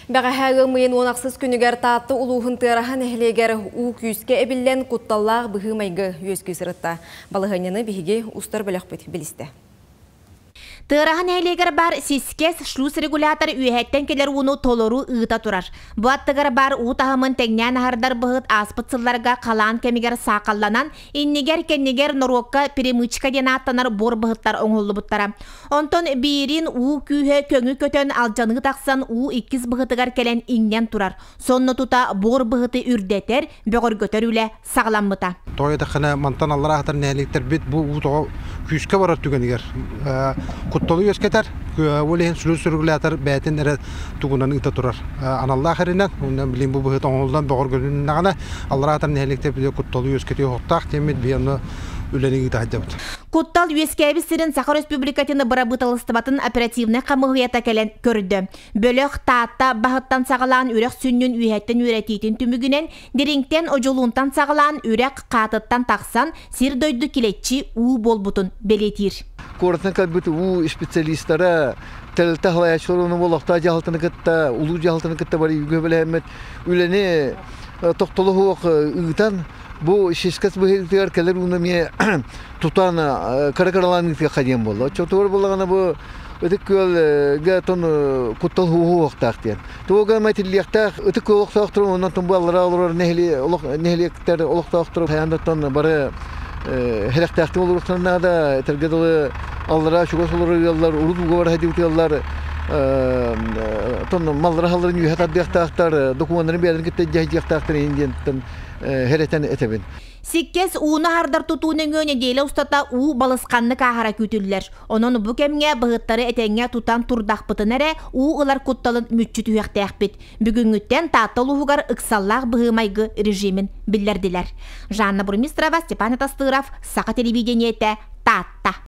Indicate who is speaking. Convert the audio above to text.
Speaker 1: Бэҕэһээ ыам ыйын 18 күнүгэр Таатта улууһун Тыараһа нэһилиэгэр уу күүскэ эбиллэн кутталлаах быһыы-майгы үөскүү сырытта. Балаһыанньаны биһиги устар бөлөхпүт билистэ.
Speaker 2: Тыараһа нэһилиэгэр баар Сискэс шлюз-регулятор үөһэттэн кэлэр ууну толору ыыта турар. Бу аттыгар баар уу таһымын тэҥнээн аһардар быһыт ааспыт сылларга халаан кэмигэр саахалланан, иннигэр-кэннигэр норуокка перемычка диэн ааттанар буор быһыттар оҥоһуллубуттара. Онтон биирин уу күүһэ көҥү көтөн алдьаныы тахсан уу иккис быһытыгар кэлэн иҥнэн турар. Сонно тута буор быһыты үрдэтэр, бөҕөргөтөр үлэ саҕаламмыта.
Speaker 3: Тоҕо диэтэххинэ, мантан аллараа сытар нэһилиэктэрбит бу уу тоҕо күүскэ барар түгэнигэр кутталы үөскэтэр. Ол иһин шлюз регулятор бэйэтин эрэ тугунан ыыта турар аналлаах эринэн. Онон билигин бу быһыт оҥоһуллан бөҕөргөнүннэҕинэ аллараа сытар нэһилиэктэрбит кутталы үөскэтиэ суохтаах диэммит биһи онно үлэни ыыта сылдьабыт.
Speaker 2: Куттал үөскээбит сирин Саха Өрөспүүбүлүкэтин Бырабыыталыстыбатын оперативнай хамыыһыйата кэлэн көрдө. Бөлөх Таатта баһыттан саҕалаан үрэх сүнньүн үөһэттэн үөрэтиитин түмүгүнэн Дириҥтэн Одьулуунтан саҕалаан үрэх хаатыттан тахсан сир-дойду килэччи уу буолбутун бэлиэтиир.
Speaker 4: Куораттан кэлбит уу специалистара тэрилтэ салайааччылар уонна олохтоох дьаһалтаны кытта, улуу дьаһалтаны кытта бары үгүһү үлэни тохтоло суох ыытан бу сискас быһыытыгар кэлэр ууну эмиэ тутан кыра-кыралаан ыытыахха диэн буолла. Оччотугар буоллаҕына бу Ытык Күөлгэ тон куттал уһуохтаах диэн. Туга гына этиллиэхтээх Ытык Күөл олохтоохторун онон тон бу аллараа олорор нэһилиэктэр олохтоохтору хайаан да тон бары хэлэхтээхтик олоруохтарын наада. Этэргэ дылы аллараа чугас олорор ыаллар, урут ууга бара сылдьыбыт ыаллар тон маллара халларын үөһэ тардыахтаахтар, докумуоннарын бэйэлэрин кытта дьаһайдыахтаахтар иһин диэн хэрэтэн этэбин.
Speaker 2: Сиккэс ууну аһардар тутуу нөҥүө нэдиэлэ устата уу балысханнык ааһара күүтүллэр. Онон бу кэмҥэ быһыттары этэҥҥэ тутан турдахпытына эрэ уу ылар кутталын мүччү түһүөхтээхпит. Бүгүҥҥүттэн Таатта улууһугар ыксаллаах быһыы-майгы режимин биллэрдилэр. Жанна Бурмистрова, Степан Атастыров, Саха телевидениетэ, Таатта.